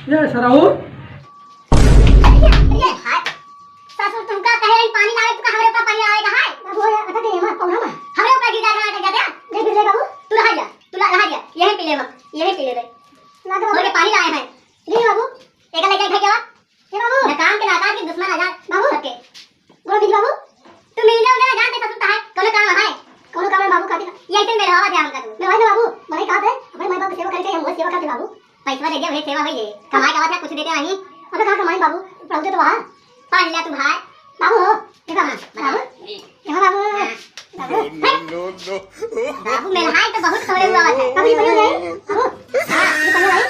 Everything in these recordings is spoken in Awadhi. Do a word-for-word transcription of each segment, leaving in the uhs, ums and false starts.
ये सरऊ। ये हाय। ससुर तुमका कहे रही पानी लावे, तुमका हमरे ऊपर पानी लावे का है? बाबू, ये अटक गई हमार पौधा में। हमरे ऊपर गिर जाएगा, अटक जाते हैं। नहीं गिर जाए बाबू। तू रहा जा, तू रहा जा। यही पी ले हम, यही पी ले बे। ला दो छोड़ के बाबू। पानी लाए हैं। नहीं बाबू। एक लेके भाग गया। ए बाबू। ना काम के ना काज के दुश्मन आजाद। बाबू। सबके। गोड़ बिंद बाबू। तू मिल जाओ ना जान के ससुर है। कोनो काम है? कोनो काम है बाबू खातिर? ये ऐसे मेरे हवा दे हमका तू। मेरे भाई ना बाबू, बड़े कहा थे, अपने माई बाप की सेवा करे चाहिए, हम वो सेवा करते बाबू। पैसा दे दे, वही सेवा होई है। कमाई का बात है, कुछ देते नहीं। अबे कहाँ कमाई बाबू? पढ़ाते तो वहाँ। पढ़ लिया तू भाई। बाबू हो, देखा हाँ, बाबू। बता। देखा बाबू। हाँ। बाबू। No, no, no। बाबू, मेलहाई तो बहुत खबरे हुआ बात है। कभी पढ़ो नहीं? बाबू। हाँ, ये पढ़ो भाई।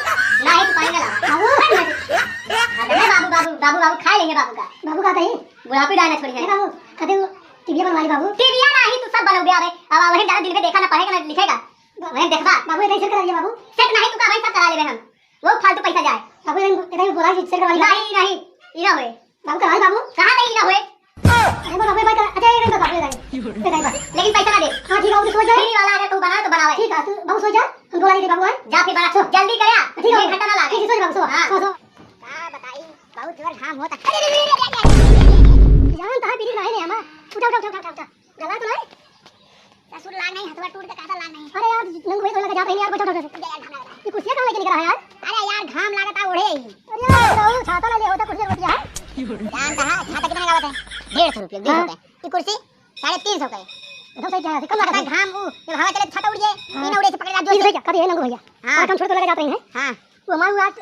ना, ये तो पढ़ेगा ना। बाबू। हाँ, तो मैं बाबू, बाबू, बाबू, बाबू, खा लेंगे बाबू का। बाबू का कहीं? बुढ़ापे जाए ना छोड़ी है। नहीं बाबू, कभी वो टीवीया बनवा ली बाबू। टीवीया ना ही तू सब बनोगे अबे। अब वही ज्यादा दिन में देखा ना पढ़ेगा ना लिखेगा। वही देखबा। बाबू, ये कैसे करा लिया बाबू? सेट नहीं तू का भाई सब करा लेबे हम। वो फालतू पैसा जाए। बाबू, इधर, इधर बोला कि सेट करवा लिया। नहीं, नहीं, ई ना होए। बाबू, करवा बाबू। कहाँ नहीं, ई ना होए? अरे, बाबू, बाबू, बाबू, अच्छा, ये बाबू, बाबू, ये बाबू। लेकिन पैसा ना दे। हाँ, ठीक है, वो तो सोच जाए। फ्री वाला अगर तू बनावे तो बनावे। ठीक है, तू बाबू सोच जा, हम बोला नहीं बाबू, हैं? जा फिर बना, सो। जल्दी करे, ठीक है, एक घंटा ना लागे। ठीक है, सोच बाबू, सो, हाँ। सो, सो। का बताई, बहुत जोर घाम होता। अरे, अरे, अरे, अरे, अरे, अरे। जान तो है, पीली नहीं, नहीं, हमार। उठा, उठा, उठा, उठा, उठा। गला तो नहीं? ससुर लाग नहीं, हथवा टूट के काटा लाग नहीं। अरे यार, नंगू भैया, तो लगा जात रही यार, बैठो, बैठो, बैठो। जा यार, घाम लगा। अरे यार, घाम लागत है। अरे यार, घाम लागत है, ओढ़े ही। अरे यार, बताओ, छाता ना ले होता, कुर्सी रोटी है। जान कहा, छाता कितना का होता है? डेढ़ सौ रुपये, डेढ़ सौ हाँ। का। ये कुर्सी साढ़े तीन सौ का है। एकदम सही कह रहा है, कम लागत है। घाम, वो, जब हवा चले तो छाता उड़ जाए, हाँ। ये ना उड़े से पकड़े, आप जो तीन सौ से क्या? कभी है नंगू भैया। हाँ। और हम छोटे तो लगा जात रही हैं। हाँ। वो हमारे आज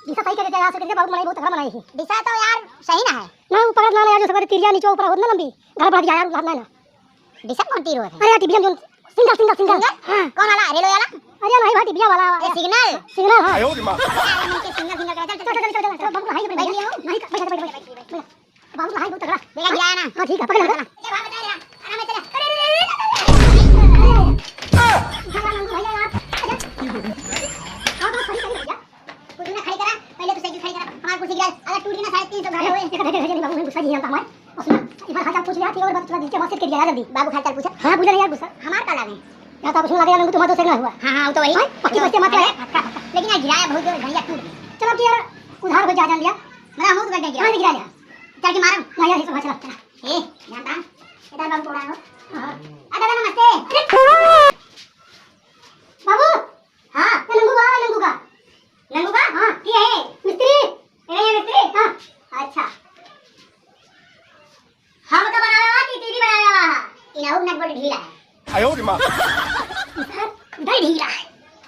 दिशा सही करके जा सकते हैं, बहुत मनाई, बहुत तगड़ा मनाई है। दिशा तो यार सही ना है। ना, वो पकड़ ना, यार, जो सब तिरिया नीचे ऊपर होत ना लंबी, घर बढ़ गया यार, उधार ना ना। दिशा कौन तीर होत है? अरे यार, टीवीएम जोन, सिंगल, सिंगल, सिंगल। सिंगल? हाँ। कौन वाला? रेलवे वाला? अरे नहीं भाई, टीवीएम वाला। ए, सिग्नल? सिग्नल, हाँ। आयो रे माँ। अरे यार, नहीं, सिंगल, सिंगल कहते हैं। चल, चल, चल, चल, चल, चल, बाबू, हाँ, ये बैठ बैठ लिया हूँ। नहीं, बैठ, बैठ, बैठ, बैठ, बैठ। बाबू, हाँ, बहुत तगड़ा। देखा गया है ना? हाँ, ठीक है, पकड़, पकड़। ये भाई बचा रहा। अरे, मैं चले। अरे, अरे, अरे, अरे, अरे, अरे। भैया, नंदू भैया, यार। अरे। हाँ, बहुत खड़ी, खड़ी भैया। कुछ ना खड़ी करा, पहले तो साइकिल खड़ी करा। हमारी कुर्सी गिरा, अगर टूट गई ना, साढ़े तीन सौ घाटा ए, होए। एक, एक, एक, एक, बाबू, मैं गुस्सा नहीं जानता हमारे। और सुना, एक बार हाल चाल पूछ लिया, ठीक है, और बात थोड़ा नीचे बात सेट कर दिया, जल्दी। बाबू, हाल चाल पूछा? हाँ, पूछ ले यार, गुस्सा। हमार का लागे? यार, तो आप सुन लगे यार, नंदू, तुम्हारा तो सेट ना हुआ। हाँ, हाँ, वो तो वही। हाँ, पक्की बस्ती मत है। पक्का, पक्का। लेकिन यार, गिराया बहुत जोर, भैया, टूट गई। चलो, अब यार, उधार हो जा, जान लिया। मेरा मुंह तो बैठ गया। हाँ, गिरा लिया। चल के मारो। हाँ, यार, ये सब, हाँ, चला, चला। ए, जानता? इधर बाबू थोड़ा हो। हाँ। आ, दादा, नमस्ते। बाबू। हाँ। ये नंगू बा, नंगू का। नंगू का? हाँ। के है? मिस्त्री। ए, मिस्त्री? हाँ। अच्छा। हमका बनावे वाला कि टीवी बनावे वाला? इनाऊ नट बोल्ट ढीला है। आयो रे माँ। सर, उधर ढीला है।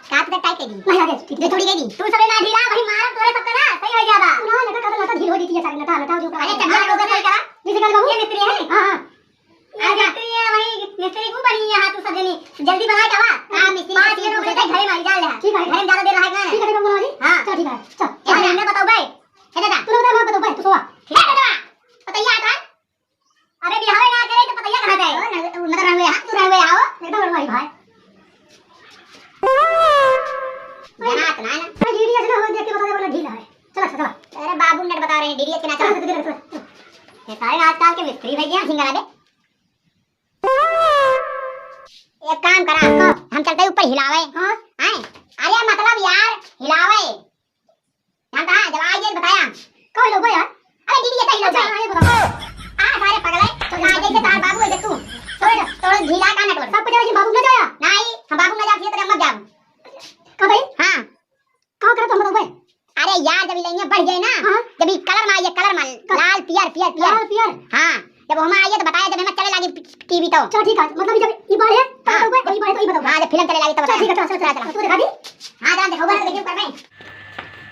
का पता टाइट कर दी। नहीं, आगे, ठीक है। ये थोड़ी दे दी। तू सबे ना ढीला, वही मारब तोरे सबका ना, सही हो जाबा। ना, नटा का तो नटा ढील हो जाती है, सारी नटा, नटा जो अरे, चड्ढा लोग सही करा। जैसे कल बाबू। ये मिस्त्री है? हाँ, हाँ। आज मिस्त्री है, वही मिस्त्री को बनी है, हाँ, तू सब जनी। जल्दी बनाए का बा? हाँ, मिस्त्री पाँच मिनट हो गए, घरे मारी जान ले। ठीक है। घरे में ज्यादा देर रहे ना। ठीक है, ठीक है, बाबू जी। हाँ। चल, ठीक है, चल। ए, दादा, इन्हें बताओ बे। ए, दादा। तू ना बता, मैं बताऊँ बे, तू सोवा। ए, दादा, बताइए, आ रहा है। अबे बिहावे ना करे तो पतैया कहाँ जाए? ओ, रंग-, मतलब रंगवे, हाँ, तू रंगवे आओ, एकदम रंगवा ही भाई। जनात ना, ना। अरे, डीडी ऐसे ना हो, देख के बता दे, वरना ढीला है। चला, चला, चला। अरे, बाबू नट बता रहे हैं, डीडी के ना चला। चला, चला, चला, चला। ये सारे आजकल के मिस्त्री भैया, झिंगला दे। एक काम करा, हाँ। हम चलते हैं ऊपर हिलावे। हाँ। हैं? अरे, मतलब यार, हिलावे। जानता है, जब आइए बताया। कौन लोग यार? अरे दीदी, ये तो ही लोग अच्छा, हैं। हाँ, ये बताओ। आ, सारे पगल है। तो आज जैसे तार बाबू है, तू। थोड़ा, थोड़ा ढीला का नटवर। सब कुछ है, बाबू ना जाया। नहीं, हम बाबू ना जाती है, तो मत जाओ। का भाई? हाँ। का करे तो हम बताओ भाई? अरे यार, जब ये लाइनें बढ़ जाए ना, हाँ। जब ये कलर मार, ये कलर मार, कलर। लाल, पियर, पियर, पियर। लाल, पियर। हाँ, जब हम आइए तो बताया, जब हमें चले लागी टीवी तो। चलो ठीक है, मतलब जब ये बढ़े, तब हाँ। बताओ भाई, ये बढ़े तो ये बताओ। हाँ, जब फिल्म चले लागी तब चलो बताया। ठीक है, चलो, चलो, चलो, चलो, तू दिखा दी। हाँ, जरा देखो, बस देखियो कर रहे हैं।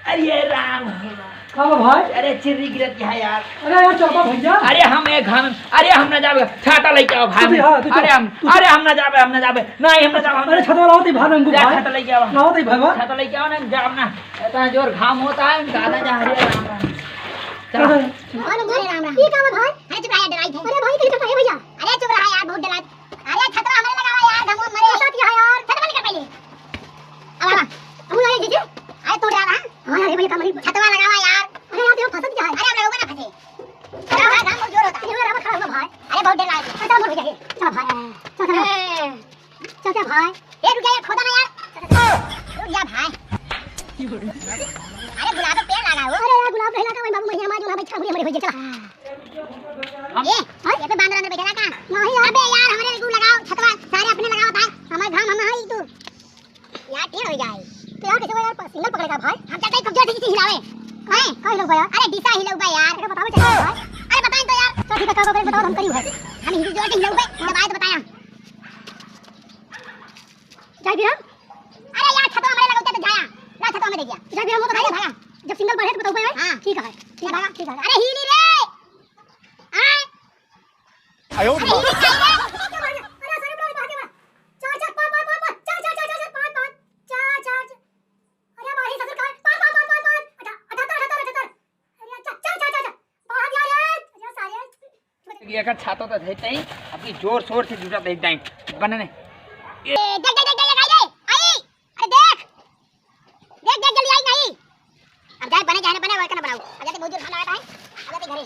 अरे राम। का बा भाई? अरे चिर्री गिरत है यार। अरे यार चलबा भैया। अरे हम एक घाम, अरे हम ना जाबे, छाता लेके आओ भाई। तू भी, हाँ, तू अरे चल। हम, तू अरे हम ना जाबे, हम ना जाबे। नहीं, हम ना जाबे, हम अरे ना छतवा लाओ तो भाई, रंगू जा, भाई। छाता लेके आओ। लाओ तो भाई, बा। छाता लेके आओ ना, हम जाब ना। इतना जोर घाम होता है, हम कहाँ जा, अरे राम राम। चलो। अरे राम राम। ये का बा भाई? अरे चुप रहा यार, डराई थे। अरे भाई, कहीं छतवा है भैया। अरे चुप रहा यार, बहुत डराई। अरे छतवा हमरे लगावा यार, घाम मरे। साथ क्या है यार? छतवा निकाल पहले। अब आवा। अब आइए, जीजी। अरे, तोड़ डाला। हाँ यार, ये भैया, कमरी। छतवा लगावा यार। अरे यार, देखो, फंसत क्या है? अरे, हम लोगों को ना फंसे। अरे, भाई, घाम बहुत जोर होता है। ये वाला खड़ा हुआ भाई। अरे, बहुत डर लगा। चल, चल, मर गया ये। चल भाई। चल, चल। ए। चल, चल भाई। ए, रुक जा यार, खोदा ना यार। रुक जा भाई। अरे गुलाब के पेड़ लगा हो। अरे यार, गुलाब नहीं लगा, वही बाबू, वही हमारे, हमारे, हमारे, हमारे, चला। हम ए, हाँ? ये पे बांदर अंदर बैठा था का? नहीं यार। अबे यार, हमारे को लगाओ, छतवा, सारे अपने लगाओ, बताए, हमारे घाम, हम, हाँ, तू। यार, टेढ़ हो जाए। तो यार, कैसे हुआ यार, सिंगल पकड़ेगा भाई? हम चलते हैं, खूब जोर से किसी हिलावे। हैं? कहाँ हिलाऊंगा यार? अरे, डीसा हिलाऊंगा यार। अरे, बताओ, चलो भाई। अरे, बताएं तो यार। चल, ठीक है, क्या, बताओ, हम करी हुआ। हम हिंदी जोर से हिलाऊंगा, दबाए तो बताया। जाए भी हम? अरे यार, छतवा हमारे लगाओ, तो जाया। ला, छतवा में दे दिया। जाए भी हम, वो तो भागा, भागा। जब सिंगल बढ़े तो बताऊंगा मैं। हाँ। ठीक है, ठीक है, ठीक है। अरे, हिली रे। आए। आयो रे माँ। ये का छातो तो थे तई, अभी जोर शोर से जूता देख दाई। बनने। ए, देख, देख, देख, देख, आई रे, आई। अरे देख। देख, देख, जल्दी आई नहीं। अब जाए बने, जाए ना बने, वो का ना बनाऊ। अब जाते बहुत जोर खाना आता है। अब जाते घरे।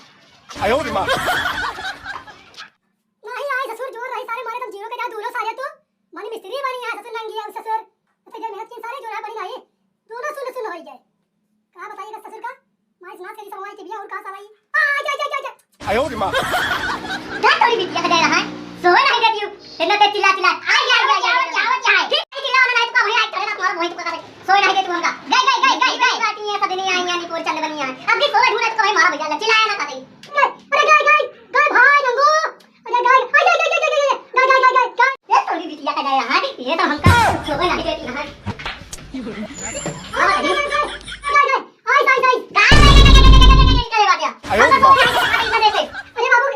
आयो रे माँ। नहीं आए ससुर, जोर रही सारे मारे, तुम जीरो के जा दूलो सारे तू। माने मिस्त्री बनी है ससुर नंगी है ससुर। तो जो मेहनत की सारे जोर है बनी नहीं। दोनों सुन सुन हो गए। का बताइएगा ससुर का? माइस नाच करी समवाई के बिया और का साला ई? आ, जा, जा, जा, जा। आयो रे माँ। का तोरी बिटिया का दे रहा है? सोए नहीं देती हूँ। इतना तेज चिल्ला चिल्ला। आ, जा, जा, जा, जा, जा। ठीक है, चिल्ला वाला नहीं तो का भैया, चले ना तुम्हारा वही तो का दे। सोए नहीं देती हूँ हमका। गए, गए, गए, गए, गए। बाटी है, सदनी आई, यानी पोर चंद बनी है। अब भी सोए ढूंढे तो का भाई मारा भैया, चिल्लाया ना का दे। गए, अरे गए, गए, गए भाई नंगू। अरे गाय, गाय, गाय। ये तोरी बिटिया का जाए रहा है, ये तो हमका सोवे नहीं देती है। गाय, गाय, गाय, गाय। आयो रे माँ। अरे बाबू,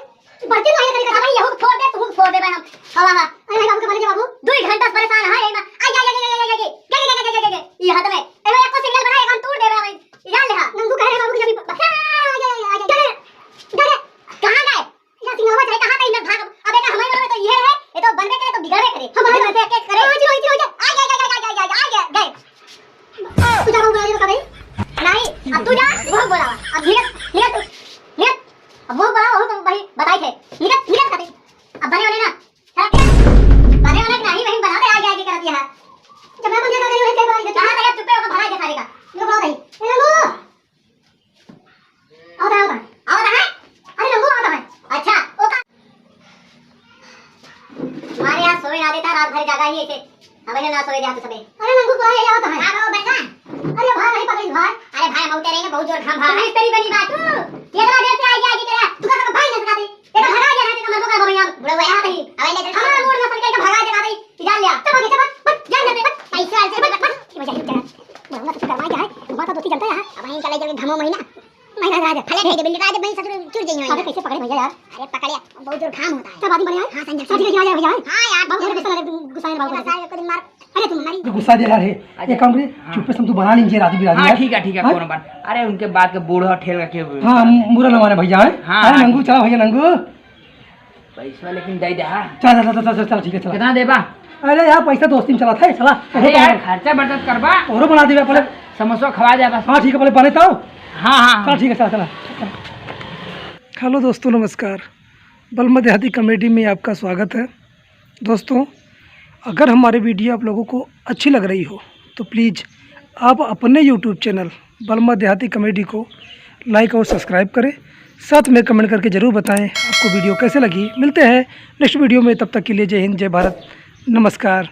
बर्तन नहीं करे, भाई, यहू फोड़ दे, तू फोड़ दे, भाई, हम। हाँ, हाँ। अरे भाई, बाबू के बने दे, बाबू। दो ही घंटा से परेशान है, ये माँ। आई, आई, आई। ये हाथ में। ए भाई, एको सिंगल बना, एक हम तोड़ दे, भाई। जान ले, हाँ। नंगू कह रहे, बाबू, कि जब ये, आ, आ, आ, आ, आ, आ, कहाँ गए? या सिंगलवा चाहे कहाँ कहीं न भाग। अब एका हमारे में तो ये है, ये तो बनबे करे तो बिगड़बे करे। हम तो एक एक करे। आ, जी, जी, जी। आ गया, गया, गया। तू जा, वो बुला दे, कभी। नहीं, अब तू जा, वो बोला। अब धीरे, धीरे तू, धीरे। अब वो बोला, वो तो भाई बताई थे। धीरे, धीरे कभी। अब बने वाले ना। बने वाले नहीं, वहीं बना दे, आगे, आगे कर दिया है। जब मैं बन जाता, कहीं वहीं कहीं बना दे। कहाँ गया, चुप्पे होकर भगा के सारे का। ये बोला भाई। ए, नंगू। आवत है, आवत है। आवत है? अरे नंगू आवत है। अच्छा, ओका। हमारे यहाँ सोए ना देता, रात भर जागा ही ऐसे। अब इन्हें ना सोए दिया तू सबे। अरे नंगू, तो ये आवत है। हाँ, बाबा, बैठा। अरे भाई, नहीं पकड़ी भाई। अरे भाई, हम उतरे ना, बहुत जोर घाम भाई। मिस्त्री बनी बात तू। ये तो देर से आगे, आगे करे। तू का भाई ना सका दे। ये तो भगा गया है, तो मर को का भैया। बुढ़वा यहाँ नहीं। अबे ले चल। हमारा मूड ना सके, भगा के आ गई। जान लिया। चल, भाग, चल, भाग, भाग, जान दे, भाग। पैसे आए, चल, भाग, भाग। मजा ही चला। बुढ़वा तो करवाई क्या है? माता दोस्ती जनता है। अब वहीं चले चल के घामो महीना। नहीं, नहीं, राजा। फले दे, बिल्ली राजा, वहीं ससुर चुर जाइए। अबे कैसे पकड़े भैया यार? अरे पकड़े, बहुत जोर घाम होता है। क्या बात बनी है? हाँ, संजय। शादी के यहाँ जाए भैया, हैं? हाँ यार, बहुत बहुत जोर गुस्सा लगे, गुस्सा है, बहुत गुस्सा है, कुछ मार। अरे तुम हमारी गुस्सा दे रहा है। अच्छा। एक काम करिए, हाँ। चुप्पे से हम तू बना लीजिए, राजू भी राजू हाँ, है। ठीक है, ठीक है, हाँ? कोनो बात। अरे उनके बात के बूढ़ा ठेल रखे हुए। हाँ, हम बुरा ना माने भैया, हैं? हाँ, अरे हाँ, नंगू, ठीक। चला भैया, नंगू। पैसा लेकिन दे दे, हाँ। चल, चल, चल, चल, चल, ठीक है, चला। कितना देबा? अरे यार, पैसा दोस्ती में चला था, चला। अरे यार, खर्चा बर्चा करबा। तोरो बना देबे पहले। समोसा खवा दे बस। हाँ, ठीक है, पहले बने तो। हाँ, हाँ, हाँ। चल, ठीक है, चला, चला। हेलो दोस्तों, नमस्कार। बलमा देहाती कॉमेडी में आपका स्वागत है। दोस्तों, अगर हमारी वीडियो आप लोगों को अच्छी लग रही हो तो प्लीज आप अपने YouTube चैनल बलमा देहाती कॉमेडी को लाइक और सब्सक्राइब करें। साथ में कमेंट करके ज़रूर बताएं आपको वीडियो कैसे लगी। मिलते हैं नेक्स्ट वीडियो में, तब तक के लिए जय हिंद, जय भारत, नमस्कार।